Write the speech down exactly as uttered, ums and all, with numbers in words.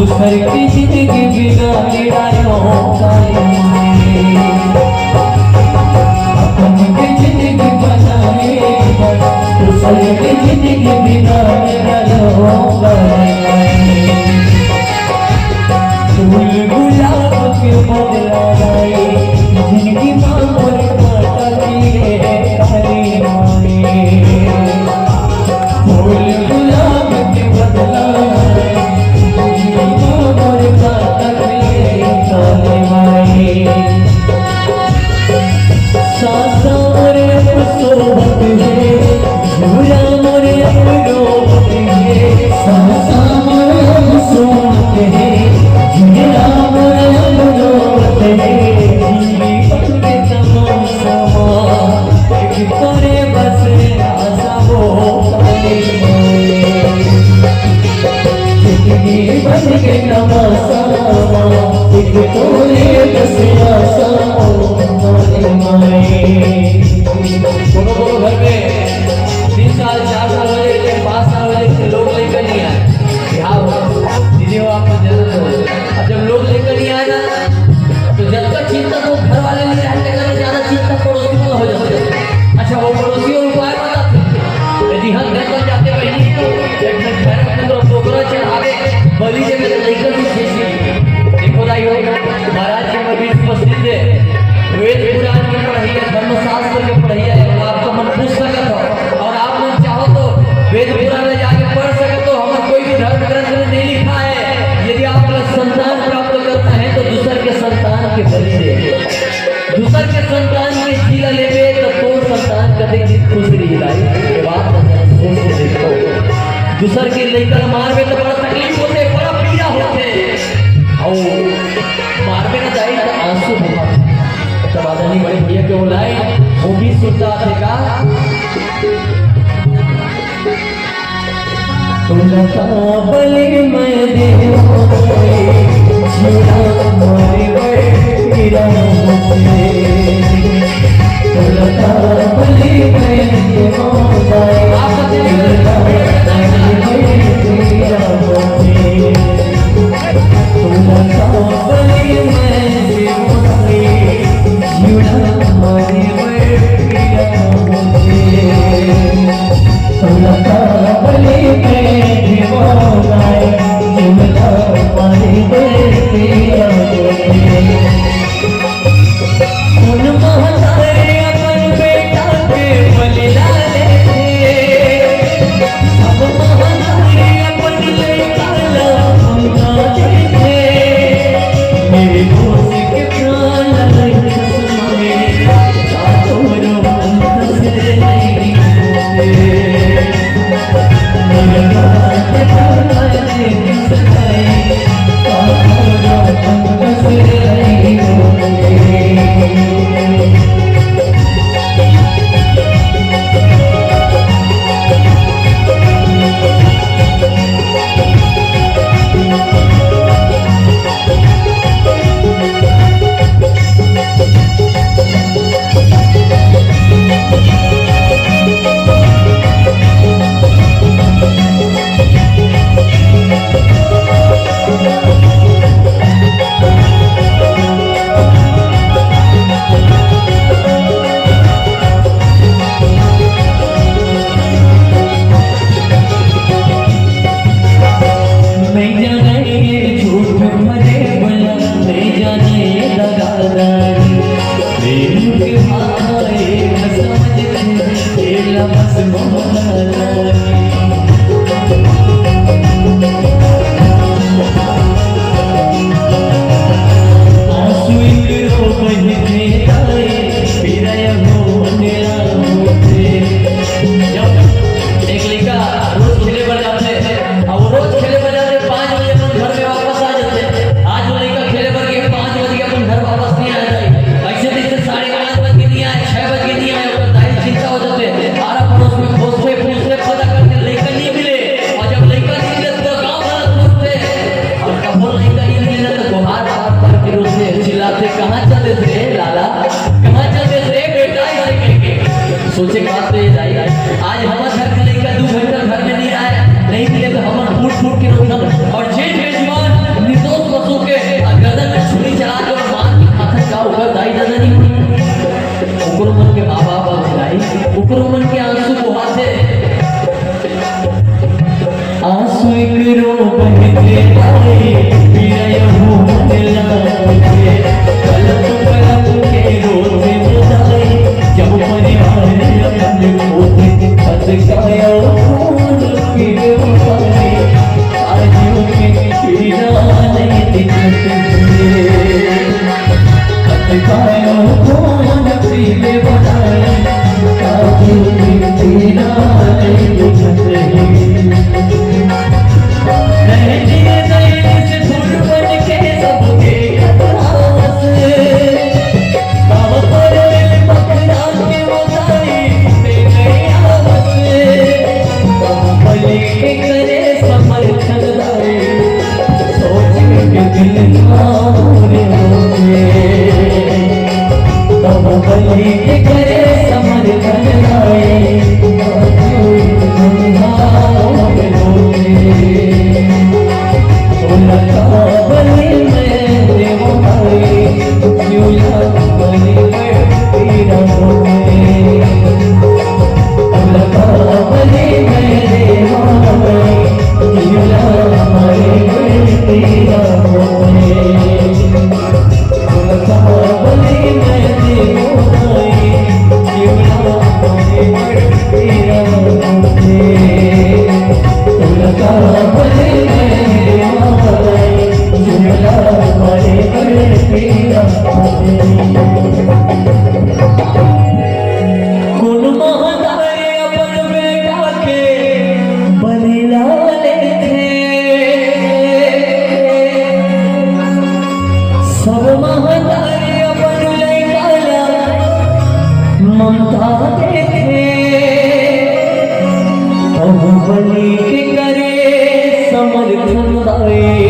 दूसर के जिंदगी बिगाड़े डालो काली माई। अपन के जिंदगी बनाए, दूसर के जिंदगी बिगाड़े डालो काली माई। फूल गुलाब के बदला लाई, जिंदगी मा मोर काटा दिए काली माई। फूल गुलाब के बदला लाई, जिंदगी मा मोर काटा दिए काली माई। सांसा मोरे अब सोवत हे, झूला मोरे अब रोवत हे। सांसा मोरे अब सोवत हे, झूला मोरे अब रोवत हे। जीवन के तमाम सामान, एक तोरे बस आसा हो पाए। जिंदगी बन के तमासा, एक तोरे बस आसा हो माई। कोनो कोनो घर में तीन साल, चार साल हो जाए, पाँच साल हो जाए, लोग लेकर नहीं आए। बिहाव हो, दीदी हो, आपको जरूरत हो। अब जब लोग लेकर नहीं आए ना, तो जब तक चिंता को घर वाले नहीं रहते, ज्यादा चिंता पड़ोसी को हो जाती है। अच्छा, वो पड़ोसी और उपाय बताते हैं। यदि हम घर पर जाते बहिनी, तो एक घर के अंदर बोकरा चढ़ावे, बलि जगह लइका भी खेसी। देखो दाई हो, महाराज जी के बीच उपस्थित है, वेद पुराण के पढ़ैया, धर्मशास्त्र के पढ़ैया है, वो आपका मन पूछ सकत हो। और आप मन चाहो तो वेद पुराण में जाके पढ़ सकत हो। हमारा कोई भी धर्म ग्रंथ में नहीं लिखा है, यदि आप लोग संतान प्राप्त करना है तो दूसर के संतान के बलि दे। दूसर के संतान के जी ला लेबे, त तोर संतान कतेक दिन खुश रही भाई? ये बात ला जरा सोच के देखो। दूसर के लइका ला मारबे, त बड़ा तकलीफ होथे, बड़ा पीड़ा होथे। अउ मारबे ना जाए, त आंसू बहाथे। तब आदरणीय बड़े भैया के वो line, वो भी सुनता थे का? तुलता बलि मैं देवा, जीरा मारे बड़े पीरा होथे। तुलता बलि मैं देवा, जीरा मारे बड़े पीरा होथे। तुलता बलि मैं देवा, जीरा मारे बड़े पीरा होथे। एक लइका रोज खेले बर जाथे, अउ रोज खेले बर जाथे, पाँच बजे अपन घर में वापस आ जाथे। आज वो लइका खेले बर गे, पाँच बज के अपन घर वापस नहीं आया। ऐसे तैसे साढ़े पाँच बज के नहीं आया, छह बज के नहीं आया, ओकर दाई चिंता हो जाथे। आरा पड़ोस में खोजथे, पूछथे, पता करथे, लइका नहीं मिले। और जब लइका नहीं मिले तो गाँव वाला खोजथे, और कभो लइका नहीं मिले ना तो गुहार पार पार के रोते चिल्लाथे, "कहाँ चले थे लाला, कहाँ चले थे बेटा?" ऐसे कह के सोचे का तो ये दाई, आज हमर घर के लइका दू घंटा घर में नहीं आए, नहीं मिले तो हमन फूट फूट के रोथन। और जेठ के जवान कोनो महतारी अपन बेटा के बलि ला लेथे, सब महतारी अपन लइका ला ममता देथे। अब बलि के करे समर्थन दाई,